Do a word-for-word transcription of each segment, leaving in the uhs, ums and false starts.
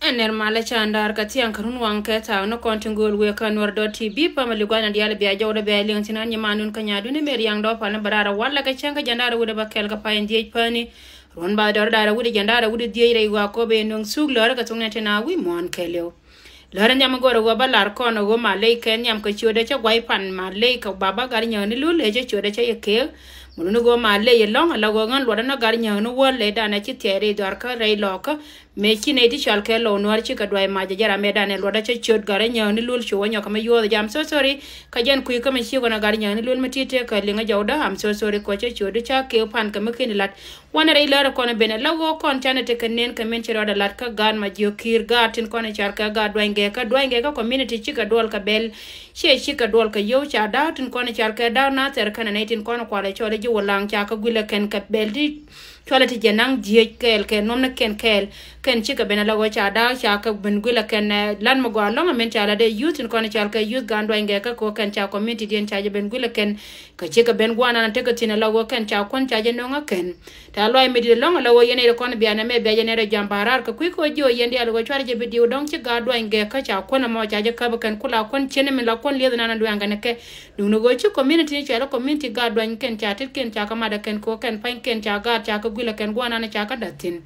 Nɛr malä ca ndaar kɛ thiaŋ kɛ run waŋ kɛ thaak ni kɔn ti gööl wëë kä Nuɛr dot T V family gua̱n diaal bia jɔwdɛ bia liŋ thi̱n an nyimaandun kä nyaadun i̱ mëë riaŋ dɔɔpal ni bɛ raar a wal lɛ kɛ cäŋ kä jɛn da̱r wut ɛ bä kɛl kɛ pay in dhiec päni. Ruɔ̱n ba dɔr da̱r wut ɛ jɛn da̱r wut ɛ dhiec rɛy ɣɔaa kop ɛ nöŋ thuk lɔ̱r kɛ thok nɛ tin a wi̱i̱ muɔ̱ɔ̱n kɛɛliw. Lär nhiam go̱r ɣöö bä lar kɔn ɣöö ma ley kɛ nhiam kɛ ciötdä cä guay pan ma ley kɛ baba gat nyääk ni lul ëë cä ciötdä cä yɛ keek. Mɛ luni ɣöö ma ley ɛlɔ̱ŋ ala ɣöö ɣän luɔtdä ni gat nyääk ni wäl ley danɛ ci thiɛɛt rɛy dhɔarkä rɛy lɔɔkä. Mëë ci ney ti cɔal kɛ lɔw nuäär cikɛ duay mac ɛ jɛ ram ëë danɛ luɔtdä cä ciöt gat nyääk ni lul cu wä nyɔk kɛ mi yuɔth jam so sorry. Kä jɛn kui̱ kä mi ci ɣän a gat nyääk ni lul mi ti tëë kɛ liŋ ɛ jɔwdä am so sorry kuɔ cä ciötdu ca keek pan kɛ mi kin lat. Wanɛ rɛy lärä kɔn ben ɛ la ɣöö kɔn canɛ tekɛ nen kɛ min ci rɔɔdɛ lat kä gaat ma jiök ki̱i̱r gaat tin kɔn ɛ car kɛ gaat duany gɛɛkä duany gɛɛkä community cikɛ duɔl kɛ bɛl. Ciɛ cikɛ duɔl kɛ yio̱w ca da̱a̱k tin kɔn ɛ car kɛ da̱a̱k na thɛr kɛnɛ nɛy tin kɔn ɛ kualɛ cɔl ɛ ji̱ wä laŋ ca kɛ guilɛ kɛn kɛ bɛl ti. Cualɛ ti jɛ naŋ dhieec kɛɛl kɛ nuɔm ni kɛn kɛɛl. Kɛn cikɛ ben ɛ la ɣöö ca da̱a̱k ca kɛ ben guilɛ kɛn ɛ lan mi gɔaa lɔ̱ŋ ɛ min ca la dee youth tin kɔn ɛ car kɛ youth gaat duany gɛɛkä kɛ ɣöö kɛn ca community diɛn ca jɛ ben guilɛ kɛn. Kä cikɛ ben guanan tekɛ thi̱n ala ɣöö kɛn ca kuɔn ca jɛ nöŋä kɛn. Tɛ̈ luay mi di̱t ɛlɔ̱ŋ ala ɣöö yɛn ɛ kɔn bia nɛmɛ bia jɛ nɛrɛ jam ba raar kɛ kui̱ kɛ ɣöö jiö yɛn diaal ɣöö cuarɛ jɛ bi diw dɔ̱ŋ ci gaat duany gɛɛkä ca kuɔn ɛmɔ ca jɛ käp kɛn kula kuɔn cieni mi la kuɔn lieth nan ɛ duaŋ kɛn kɛ. Duŋni ɣöö ci community ni cuɛl community gaat duany kɛn ca tet kɛn ca kɛ mat ɛ kɛn kɛ ɣöö kɛn pa̱ny kɛn ca gaat ca kɛ guilɛ kɛn guanan ca kɛ da̱th thi̱n.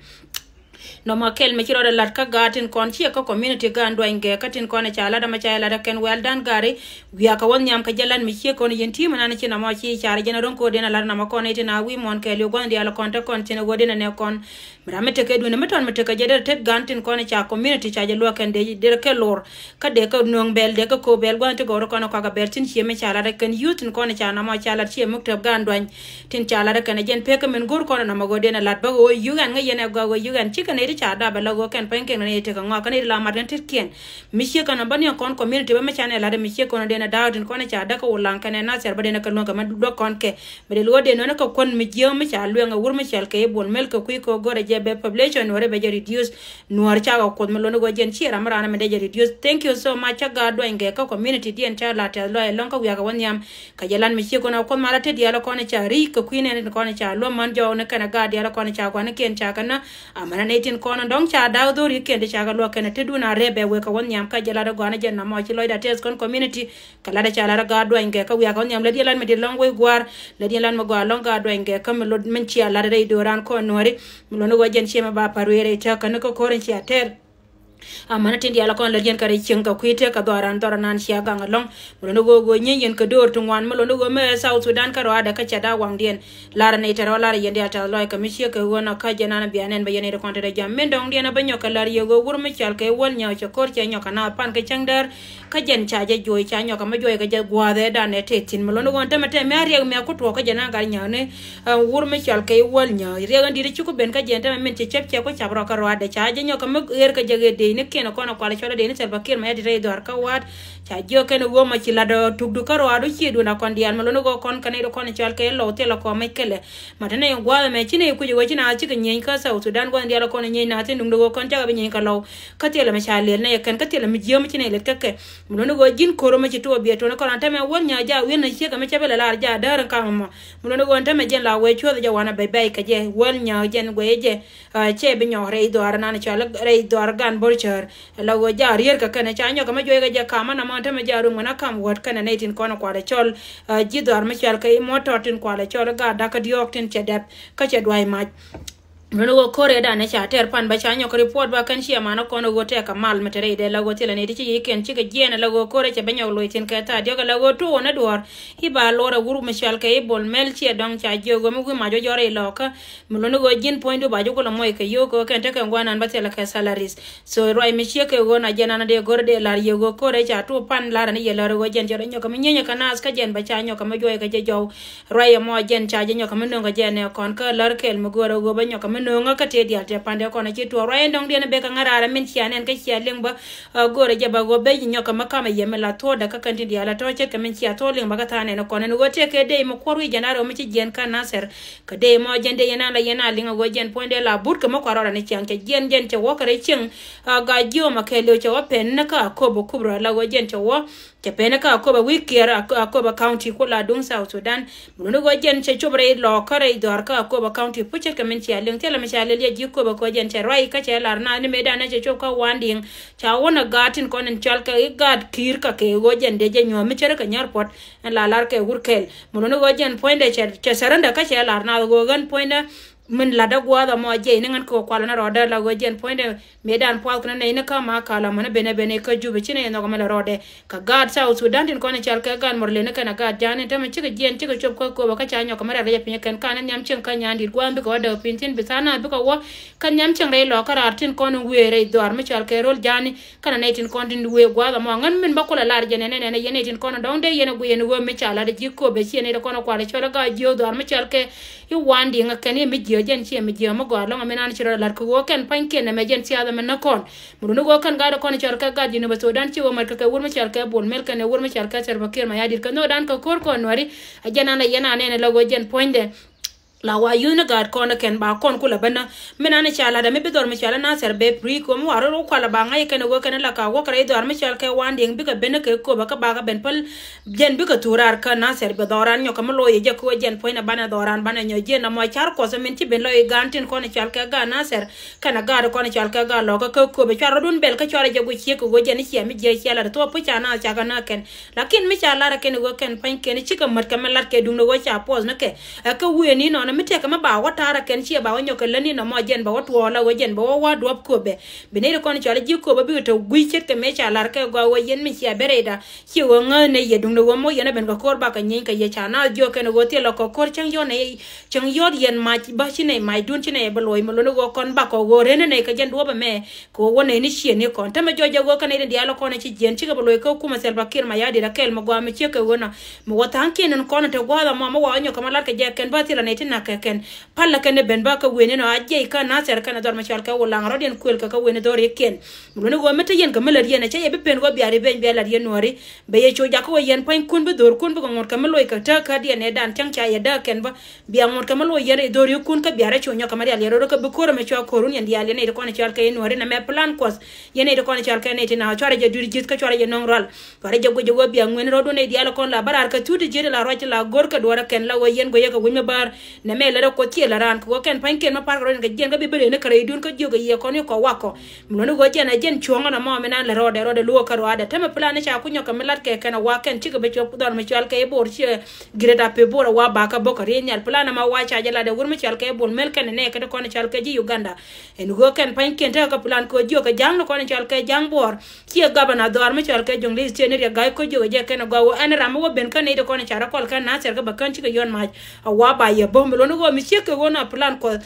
Nɔmɔ kɛl mi ci rɔɔdɛ lat kä gaat tin kɔn ciɛ kä community gaan duany gɛɛkä tin kɔn ca lat ɛmɛ ca lat ɛ kɛn well done gari. Wiakä wä nhiam kä jɛ lat mi ciek kɔn yɛn ti̱i̱m ɛnan ci nɔmɔ ci car jɛn ro̱ŋ ko̱diɛn a lat nɔmɔ kɔn i̱ tin a wi̱i̱ muɔ̱ɔ̱n kɛɛliw gua̱n diaal kɔn te kɔn tin ɛ ɣöödiɛn ɛnɛ kɔn. Mi ram mi tekɛ duundɛ mi tɔn mi tekɛ jɛ derɛ tet gaan tin kɔn ca community ca jɛ luäk kɛn dee derɛ kɛ lor. Kä dee kɛ nööŋ bɛl dee kɛ ko̱o̱k bɛl gua̱n ti gɔwrɛ kɔn ɛ kuak ɛ bɛl tin ciɛ mi ca lat ɛ kɛn youth tin kɔn ca nɔmɔ ca lat ciɛ muk tɛp gaan duany. Tin ca lat ɛ kɛn ɛ jɛn pek kä min go̱r kɔn ɛ nɔmɔ ɣöö den ɛ lat bä ɣöö yuk ɛn ŋäc yɛn ɛ gɔaa ɣöö yuk ɛn cikɛ nɛy ti ca dap ɛ la ɣöö kɛn pa̱ny kɛn nɛy ti kɛ ŋɔak kɛn nɛy ti la mat kɛn tetkiɛn. Mi ciek kɛn ɛ bä ni ɛ kɔn community bä mi can ɛ lat ɛ mi ciek kɔn ɛ den ɛ da̱a̱k tin kɔn ɛ ca däk kä wulaŋ kɛn ɛ nathɛr bä den ɛ kɛ luäŋ kɛ mi duäk kɔn kɛ. Mi dee luɔt den nɔn ɛ kɛ kuän mi jiääk mi ca luɛŋ ɛ wur mi cɔal kɛ i̱ Bol Mel kɛ kui̱ kɛ ɣöö go̱rɛ jɛ bɛ population nuɔ̱ɔ̱ri bɛ jɛ reduce. Nuɔ̱ɔ̱r cakɛ kuoth mi luɔ̱n i̱ ɣöö jɛn ciɛ ram mi raan mi dee jɛ reduce. Thank you so much ca gaat duany gɛɛkä community diɛn ca la tɛth luay ɛlɔ̱ŋ kä wiakä wä nhiam. Kä jɛ lan mi ciek kɔn a kuoth mal a te diaal kɔn ca ri̱c kɛ kui̱ nɛn tin kɔn ca luɔ̱m man jɔɔk ni kɛn a gaat diaal kɔn ca gua̱n ni kiɛn ca kɛ nä. Amäni nɛy tin kɔn dɔ̱ŋ ca da̱a̱k dho̱r i̱ kiɛn ti ca kɛ luɔ̱k kɛn a te duun a rɛp ɛ wek kɛ wä nhiam kä jɛ lat a gɔaa ni jɛ nɔmɔ ci lɔcda tɛth kɔn community. Kä lat a ca lat a gaat duany gɛɛkä wiakä wä nhiam lät yɛ lan mi di̱t lɔ̱ŋ wec gua̱a̱r. Lät yɛ lan mi gɔaa lɔ̱ŋ gaat duany gɛɛkä mi lot min cia lat rɛy do̱ran kɔn nuɔ̱ri. Mi luɔ̱n i̱ ɣöö jɛn ciɛ mi ba pa̱r wëë rɛy tɛ̈kä ni kä ko̱r in cia tɛr. Amäni tin diaal kɔn lät yɛn kɛ rɛy cieŋ kɛ kui̱ tëë kɛ dhɔaaran dhɔr anan cia gaŋ ɛlɔ̱ŋ. Mi luɔ̱n i̱ ɣöö ɣöö nyieny yɛn kɛ döör ti ŋuan mi luɔ̱n i̱ ɣöö mi ɛ South Sudan kärɔaadɛ kä cɛ da̱a̱k waŋdiɛn. Lar nɛy tɛr ɣä lar yɛn diaal tɛth lɔc kɛ mi ciek kɛ ɣöö nɔ kä jɛ nan bia nɛn bɛ yɛn nɛy ti kɔn te dee jam min dɔ̱ŋdiɛn ɛ bä nyɔk kɛ lar yɛ ɣöö wur mi cɔal kɛ i̱ Wäl Nyääk cɛ ko̱r cɛ nyɔk kɛ naath pan kɛ cäŋ däär. Kä jɛn ca jɛ juɔc ca nyɔk kɛ mi juɔc kɛ jɛ gua̱a̱th ɛ dan ɛ tëë thi̱n mi luɔ̱n i̱ ɣöö ɛn tämɛ tɛmɛ a riɛk mi a ku tuɔɔk kä jɛ nan gat nyääk ni. Ɛ, wur mi cɔal kɛ i̱ Wäl Nyääk riɛk ɛn di̱t i̱ ci ku ben kä jɛ ɛn tämɛ min ci cäp cɛ ku cap rɔ kärɔaadɛ ca jɛ nyɔk kɛ mi ɣer kɛ jɛ ɣer dec ni kiɛn ɛ kɔn ɛ kual cɔl ɛ dec ni Salva Kiir mɛ ɛ ti rɛy dhɔaar kä wa̱a̱t. Ca jiök kɛn ɣöö mɔ ci lat ɔ tukdu kä rɔaadu ciëëdun a kɔn diaal mɛ lon ɣöö kɔn kɛn i̱ kɔn cɔal kɛ lɔw thilɛ kɔmec kɛlɛ. Ma te nɛy gua̱a̱th ɛmɛ ci nɛy kuc ɣöö ci naath cikɛ nyieny kä South Sudan gua̱a̱th diaal kɔn nyieny naath tin duŋdu ɣöö kɔn cakɛ bi nyieny kɛ lɔw. Kä thilɛ mɛ ca liɛl nɛy ɛ kɛn kä thilɛ mi jiääm ci nɛy lɛt kä kɛ. Mɛ lon ɣöö ji̱n ko̱r mɛ ci tuɔɔk biɛ tuɔɔk ni kɔn an tɛmɛ Wäl Nyääk ja wi̱n na ciek ɛmɛ cɛ bi lɛ lar ja däär in kam ɛmɔ. Mɛ lon ɣöö ɛn tɛmɛ jɛn la wee cuɔth jɛ wanɛ bɛc bɛc kɛ jɛ Wäl Nyääk jɛn guɛy jɛ. Cɛ bi nyɔk rɛy dhɔaar nan cɔal rɛy dhɔaar gan bor cäär. La ɣöö ja rier kɛ kɛnɛ ca nyɔk kɛ mɛ juɔc kɛ jɛ kamä na mɔn te mɛ ja rum ŋuɛn a kam wäät kɛnɛ nɛy tin kɔn kualɛ cɔl. Ji̱ dhɔaar mi cɔal kɛ i̱ mɔtɔr tin kualɛ cɔl i̱ gaat dakä diɔ̱ɔ̱k tin cɛ dɛp kä cɛ duay mac. Mɛn ɣöö ko̱r ëëdan ɛ ca tɛr pan bä ca nyɔk report ba kɛn ciɛ manä kɔn ɣöö tɛk kɛ mal mi te rɛy dee la ɣöö thilɛ nɛy ti ci yic kɛn cikɛ jiɛɛn la ɣöö ko̱r ɛ cɛ bä nyɔk loc thi̱n kɛ tha̱a̱ diɔ̱k la ɣöö tuɔɔk nɛ duɔ̱ɔ̱r. I̱ ba luɔr ɛ wur mi cɔal kɛ i̱ Bol Mel ciɛ dɔ̱ŋ ca jiök ɣöö mi wi̱i̱ mac wä jɔr i̱ lɔkä. Mi luɔ̱n i̱ ɣöö ji̱n puɔ̱nydu ba ji̱ kulɛ muɔc kɛ yio̱o̱k kɛ ɣöö kɛn tekɛ ŋuan nan bä thilɛ kɛ salaries. So ruac mi ciek kɛ ɣöö na jɛn an dee go̱r dee la̱r yɛ ɣöö ko̱r ɛ ca tuɔɔk pan la̱r ani yɛ lär ɣöö jɛn cɛ rɔ nyɔk kɛ mi nyieny kɛ naath kä jɛn bä ca nyɔk kɛ mi juɔc kɛ jɛ jɔw. Ruac ɛmɔ jɛn ca jɛ nyɔk kɛ mi nöŋ kɛ jɛ nɛ kɔn kä lär kɛɛl mi go̱o̱rɛ ɣöö bä nyɔk kɛ mi nöŋä kä tëë diaal tɛ pandɛ kɔn a ci tuɔɔk ruac ɛn dɔ̱ŋdiɛn ɛ bek kɛ ŋa̱raar ɛmin cia nɛn kä cia liŋ bä. Go̱o̱rɛ jɛ bä ɣöö ben ji̱ nyɔk kɛ mi kamɛ yɛ mi la thuɔ̱ɔ̱dɛ kä kɛn ti diaal a tɔ̱ ce̱tkɛ min cia thuɔ̱ɔ̱k liŋ bä kä tha̱a̱ŋ nɛn kɔn ɛn ɣöö tëëkɛ dee mi kuɔr wi̱i̱ jɛn a rɛw mi ci jiɛn kä Nathɛr. Kɛ dee mɔ jɛn dee yɛn a la yɛn a liŋ a ɣöö jɛn puɔ̱ny dee la but kɛ mɔ kuarɔɔdɛ ni ciaŋ cɛ jiɛn jɛn cɛ wä kɛ rɛy cieŋ. A ga jiöm a kɛɛliw cɛ wä pɛn ni kä a köp a kup rɔ la ɣöö jɛn cɛ wä. Cɛ pɛn kä Akobo wi̱i̱ kiɛɛr, Ak-, Akobo County, ku la duŋ South Sudan. Mi luni ɣöö jɛn cɛ cop rɛy lɔɔkä rɛy dhɔaar kä Akobo County pucet kɛ min cia liŋ thilɛ mi ca lɛl yɛ ji̱ Akobo kɛ ɣöö jɛn cɛ ruac kä cɛ lar naath ni mëëdan ɛ cɛ cop kä Wandiŋ. Ca wä nɛ gaat tin kɔn in cɔal kɛ i̱ gaat ki̱i̱r kä kɛ ɣöö jɛn dee jɛ nyuɔ̱th mi cärä kɛ nyär puɔ̱t. Ɛn la lar kɛ wur kɛl. Mi luni ɣöö jɛn puɔ̱nydɛ cɛ, cɛ surrender kä cɛ lar naath ɣöö ɣän puɔ̱nydɛ min latdä gua̱a̱th ɛmɔ jiɛc ni ŋän kɛ kualä ni rɔɔdɛ la ɣöö jɛn puɔ̱nydɛ mëëdan puath kɛn nɛy ni kä ma kal ɛmɔ ni ben ɛ ben ɛ kä Jubɛ ci nɛy nhɔk ɛmɛ la rɔɔdɛ. Kä gaat South Sudan tin kɔn i̱ cɔal kɛ gaat Murle ni kɛn a gaat Ja̱a̱ŋ ni tämɛ cikɛ jiɛn cikɛ cop kä Akobo kä ca nyɔk kɛ mi rɛl kɛ jɛ piny kɛn kan ni nhiam cieŋ kä nyaandi̱t gua̱a̱th bikɛ wä däk piny thi̱n bi tha̱a̱ŋ naath bikɛ wä. Kä nhiam cieŋ rɛy lɔɔk kä raar tin kɔn in wëë rɛy dhɔaar mi cɔal kɛ Rol Ja̱a̱ŋ ni. Kɛnɛ nɛy tin kɔn tin wëë gua̱a̱th ɛmɔ ŋän min bä kulɛ lar jɛ nɛnɛ nɛnɛ yɛn nɛy tin kɔn dɔ̱ŋ dee yɛn ɛ guic ɛn ɣöö mi ca lat ji̱ Akobo ciɛ nɛy ti kɔn ɛ kual ɛ cɔl ɛ gaat jiööth dhɔaar mi cɔal kɛ i̱ Wandiŋ ɛ kɛn i̱ mi jiääk jɛn ciɛ mi jiääk mi gɔaa lɔ̱ŋ ɛ mi nan ci rɔ lat kɛ ɣöö kɛn pa̱ny kiɛn ɛmɛ jɛn thiath ɛmɛ näk kɔn. Mi runi ɣöö kɛn gaat ɛ kɔn ɛ cɔl kɛ gaat Jinub Sudan ci ɣöö mät kɛ kɛ wur mi cɔl kɛ Bol Mel kɛnɛ wur mi cɔl kɛ Salva Kiir Mayardit kɛ nhöödan kɛ ko̱r kɔn Nuääri. Ɛ jɛn an ɛ yɛn anɛn ɛ la ɣöö jɛn puɔ̱nydɛ la wa yuth ni gaat kɔn ɛ kɛn ba kɔn kulɛ bä nä. Min an i̱ ca lat ɛ mi bi dhɔr mi cɔl ɛ Nasir bɛ prik ɣöö mi wa rot wä kualɛ ba ŋa̱c ɛ kɛn ɛ ɣöö kɛn ɛ la ka wä kɛ rɛy dhɔr mi cɔl kɛ Wandiŋ bikɛ ben ɛ kɛ Akobo kä bakɛ ben päl. Jɛn bikɛ thuk raar kä Nasir bɛ dhɔran nyɔk kɛ mi loc ɛ jɛ kɛ ɣöö jɛn puɔ̱nydɛ banɛ dhɔran banɛ nyɔk jiɛn ɛmɔ car kuɔth ɛ min ci ben lɔ i̱ gaan tin kɔn ɛ cɔl kɛ gaat Nasir. Kɛnɛ gaat kɔn cɔal kɛ gaat lɔkä kä Akobo cuarɛ rɔ̱dun bɛl kä cuarɛ jɛ guic ciek kɛ ɣöö jɛn i̱ ciɛ mi jiɛ ciɛ lat thuɔ̱k puc ca naath cakɛ nä kɛn. Lakin mi ca lar ɛ kɛn ɣöö kɛn pa̱ny kɛn cikɛ mät kɛ mi lat kɛ duŋdɛ ɣöö ca puɔth ni kɛ. Ɛ kä wëë ni nɔnɔ mi tɛkɛ mi ba wä ta̱a̱r ɛ kɛn ciɛ ba wä nyɔk kɛ lät ni nɔmɔ jɛn ba wä tuɔɔk la ɣöö jɛn ba wä wa̱a̱ duɔ̱p Akobo. Bi nɛy ti kɔn cɔal ji̱ Akobo bikɛ te guic ce̱tkɛ mëë ca lar kɛ gɔaa ɣöö yɛn mi cia ben rɛyda. Ci ɣöö ŋäth nɛy yɛ duŋdɛ ɣöö moc yɛn ɛ ben kɛ ko̱r bakɛ nyieeny kɛ yɛ ca naath jiök kɛn ɣöö thilɛ kɛ ko̱r cäŋ yɔ̱t nɛy. Cäŋ yɔ̱t yɛn mac bä ci nɛy macdun ci nɛy ɛ bi loc mi luni ɣöö kɔn bakɔ ɣöö ren ni nɛy kɛ jɛn duɔ̱ɔ̱p ɛmɛ. Kɛ ɣöö wä nɛy ni ciëŋ ni kɔn tämɛ jɔc jɛ ɣöö kä nɛy tin diaal kɔn ci jiɛn cikɛ bi loc kä kumɛ Salva Kiir Mayardit akɛl mi gɔaa mi ciek kɛ ɣöö nɔ. Mi wä tha̱a̱ŋkiɛn in kɔn in te gua̱a̱th ɛmɔ mi wa wä nyɔk kɛ ma lat kɛ jɛ kɛn bä thilɛ nɛy ti nak kɛ kɛn. Pal lɛ kɛn ni ben bä kä wëë ni nɔ a jiɛc kä Nasir kɛn a dhɔr mi cɔal kɛ Wulaŋ rɔ̱diɛn kuël kɛ kä wëë ni dhɔr ikiɛn. Mi luni ɣöö mi te yɛn kɛ mi lät yɛn ɛ cä yɛ bi pen ɣöö bia ri beny bia lat yɛn Nuääri. Bɛ yɛ cu jakä ɣöö yɛn pua̱nykun bi dho̱rkun bikɛ ŋot kɛ mi loc kɛ tääk kädiɛn ɛ dan cäŋ ca yɛ dääk kɛn bä. Bia ŋot kɛ mi loc yɛn rɛy dho̱r yikun kä bia rɛ cu nyɔk kɛ mi rial yɛn rot kä bi ko̱r ɛmɛ cua ko̱run yɛn diaal yɛn nɛy ti kɔn cɔal kɛ yɛn Nuääri nɛmɛ plan kuɔth. Yɛn nɛy ti kɔn cɔal kɛ nɛy ti na cuarɛ jɛ dui̱r ji̱th kä cuarɛ jɛ nöŋ rual. Cuarɛ jɛ guic jɛ ɣöö bia ŋuɛn rɔ̱dun nɛy diaal kɔn la bä raar kɛ thut ti jiet la ruac ti la go̱r kɛ duɔ̱ɔ̱rä kɛn la ɣöö yɛn guic yɛ kɛ wi̱c mi bäär. Nɛmɛ lät rɛ kuoth ciɛ la raan kɛ ɣöö kɛn pa̱ny kɛn mi parkɛ rɔ̱diɛn kɛ jiɛn kä bi bi rëë ni kɛ rɛydun kä jiök kɛ yiëë kɔn i̱ kɔ wakɔ. Mi luɔ̱ni ɣöö jɛn ɛ jɛn cuɔ̱ŋä nɔmɔ mi nan lɛ rɔɔdɛ rɔɔdɛ luɔ̱ɔ̱k kä rɔɔdɛ tämɛ plan ni ca ku nyɔk kɛ mi lat kɛ kɛn ɛ wa kɛn cikɛ bi cop dhɔr mi cual kɛ i̱ bo̱o̱r ciɛ. Girɛt a pek bo̱o̱r ɛ wa bakä bo̱k kɛ riey nhial plan ɛmɛ wa ca jɛ lat ɛ wur mi cual kɛ i̱ Bol Mel kɛn ɛ nɛ kɛ ti kɔn ɛ cual kɛ ji̱ Uganda. Ɛn ɣöö kɛn pa̱ny kɛn tekɛ kɛ plan kɛ ɣöö jiök kɛ ja̱a̱ŋ ni kɔn ɛ cual kɛ ja̱a̱ŋ bo̱o̱r. Ciɛ gabana dhɔaar mi cɔal kɛ Jonglei State ni riɛk ga̱a̱c koc jiök jɛ kɛn ɛ gɔaa ɣöö ɛn ram mi wä ben kä nɛy ti kɔn ɛ ca rɔ kɔl kɛ Nasir kä bɛ kän cikɛ yɔn mac. A wa ba yɛ bo̱o̱m bi luɔ̱ni ɣöö mi ciek kɛ ɣöö na plan kɔth.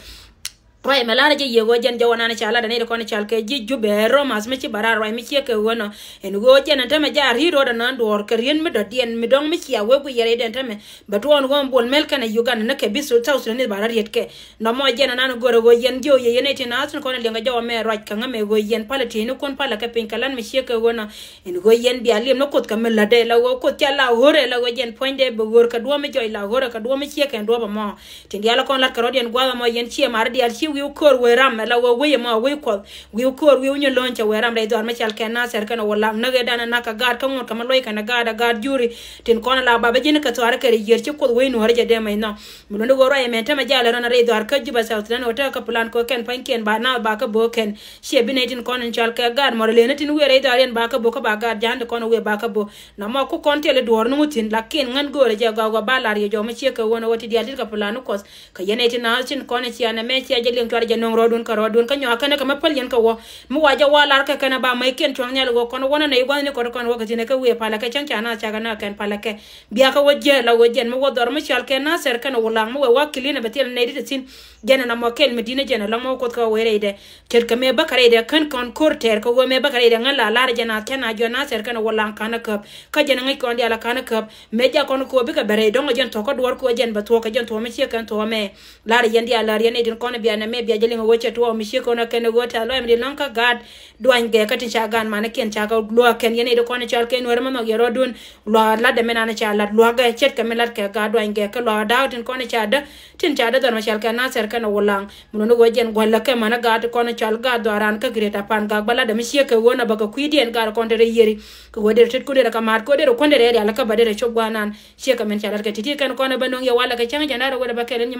Ruac ɛmɛ lar jɛ yiëë ɣöö jɛn jɛ wä nan ca lat ɛ nɛy ti kɔn cal kɛ ji̱ Jubɛ romas mi ci ba raar ruac mi ciek kɛ ɣöö nɔ. Ɛn ɣöö jɛn ɛn tämɛ jɛ a ri̱i̱t ro̱o̱dɛ nɔn duɔ̱ɔ̱r kɛ ri̱en mi dɔ̱diɛn mi dɔ̱ŋ mi cia wee guic yɛ rɛydɛn tämɛ. Bɛ tuɔɔn ɣöö Bol Mel kɛnɛ Uganda ni kɛ bi South Sudanese ba rɔ riet kɛ. Nɔmɔ jɛn ɛn an go̱rɛ ɣöö yɛn diɔw yɛ yɛn nɛy ti naath tin kɔn ɛ liɛŋ kɛ jɛ wä mɛ ruac kɛ ŋämɛ ɣöö yɛn palä ti̱i̱ni kun palä kɛ piny kɛ lan mi ciek kɛ ɣöö nɔ. Ɛn ɣöö yɛn bia liɛm ni kuoth kɛ mi lätdɛ la ɣöö kuoth ca la ɣöörɛ la ɣöö jɛn puɔ̱nydɛ bɛ ɣöör kɛ duɔ̱ɔ̱p mi jɔc la ɣöörɛ kɛ duɔ̱ɔ̱p mi ciek kɛn duɔ̱ɔ̱p ɛmɔ. Tin diaal kɔn lat kɛ rɔ̱diɛn gua̱a̱th ɛmɔ yɛn ciɛ mar diaal ci wi̱i̱ ko̱o̱r wee ram ɛ la ɣöö wec ɛmɔ wec kuɔth. Wi̱i̱ ko̱o̱r wi̱i̱ nyɛ lo̱ny cɛ wee ram rɛy dhɔaar mi cal kɛ Nasir kɛn ɛ wä laŋ näk ɛ dan ɛ nak kɛ gaat kä ŋot kɛ mi loc kɛn ɛ gaat ɛ gaat juri. Tin kɔn ɛ la bap ɛ ji̱n kɛ thuaar kɛ rɛ yiër ci kuoth wec nuɔ̱ɔ̱r jɛ dee mɛc nhɔk. Mi luɔ̱ni ɣöö ruac ɛmɛn tämɛ jal ɛ rɔn ɛ rɛy dhɔaar kä Juba South Sudan ɣöö tekɛ kɛ plan kɛ kɛn pa̱ny kiɛn ba naath ba kä bo̱o̱k kɛn. Ciɛ bi nɛy tin kɔn in cɔal kɛ gaat mɔr ɛ lëë ni tin wëë rɛy dhɔaar yɛn ba kä bo̱o̱k kä ba gaat ja̱a̱n ti kɔn ɛ wëë ba kä bo̱o̱k. Nɔmɔ ku kɔn tiɛl i̱ duɔ̱ɔ̱r ni ŋuthi̱n lakin ŋän göörä jɛ gɔaa gɔaa ba la̱r yɛ jɔw mi ciek kɛ ɣöö nɔ wä ti diaal tit kɛ plan ni kuɔth. Kɛ yɛn nɛy ti naath tin kɔn i̱ cia nɛmɛ cia jɛ liŋ cuarɛ jɛ nöŋ rɔɔdun kä rɔɔdun kä nyɔakä ni kɛ mi päl yɛn kɛ wä. Mi wa jɛ wa la̱r kɛ kɛn ɛ ba mäc kiɛn cuɔ̱ŋ nhial ɣöö kɔn wä nɔ nɛy gua̱thni kɔt kɔn wä kɛ thi̱n ɛ kɛ wëë palä kɛ cäŋ ca naath cakɛ naath kɛn palä kɛ. Biakɛ wä jiɛɛl la ɣöö jɛn mi wä dhɔr mi cɔal kɛ Nasir kɛnɛ Wulaŋ mi wëë wa kilin ɛ bɛ thil nɛy ti ti thi̱n. Jɛn ɛn amɔ kɛl mi di̱n ɛ jɛn ɛlɔ̱ŋ mi wä kuoth kɛ wä wee rɛydɛ. Ce̱tkɛ mëë bäkɛ rɛydɛ kɛn kɔn ko̱r tɛɛr kɛ ɣöö mëë bäkɛ rɛydɛ ŋän la la̱r ɛ jɛn a kɛn a jiɔ Nasir kɛnɛ Wulaŋ ka̱n ɛ käp. Kä jɛn ɛ ŋäc kɔn diaal a ka̱n ɛ käp. Mëë jak kɔn kɛ ɣöö bikɛ bɛ rɛy dɔ̱ŋ ɛ jɛn thuɔ̱k kä duɔ̱ɔ̱r kɛ ɣöö jɛn bɛ thuɔ̱k kɛ jɛn thuɔ̱k mi ciek kɛn thuɔ̱k ɛmɛ. La̱r ɛ yɛn diaal la̱r yɛn nɛy tin kɔn ɛ bia nɛmɛ. Bia jɛ liŋ ɣöö cɛ tuɔɔk mi ciek kɔn ɛ kɛn ɣöö tɛ̈th lɔaac mi di̱i̱t lɔ̱ŋ kä gaat duany gɛɛ kä tin ca gaat manɛ kiɛn ca kɛ luäk kɛn yɛn i̱ di kɔn i̱ cɔal kɛ Nuäär mɛ nhɔk yɛ rɔɔdun luaak latdɛ min an ca lat luaak ɛ ce̱tkɛ min lat kɛ gaat duany gɛɛ kä luaak da̱a̱k tin kɔn i̱ ca däk tin ca däk dhɔr mɛ cɔal kɛ Nathɛr kɛnɛ Wulaŋ. Mi nɔni ɣöö jɛn gua̱l lä kɛ manɛ gaat kɔn i̱ cɔal gaat dhɔaaran kä Greater Pangak bä latdɛ mi ciek kɛ ɣöö na bä kɛ kui̱diɛn gaat kɔn te rɛy yiëri kɛ ɣöö derɛ tetkun derɛ kɛ ma̱a̱t kɛ ɣöö derɛ kuɔ̱n derɛ rial kä bä derɛ cop gua̱a̱r nan ciek kɛ min ca lat kɛ ti̱ti̱ kɛn kɔn i̱ bä nöŋ yɛ walɛ kɛ cäŋ jɛn da̱rɛ wälɛ bä kɛl in nyi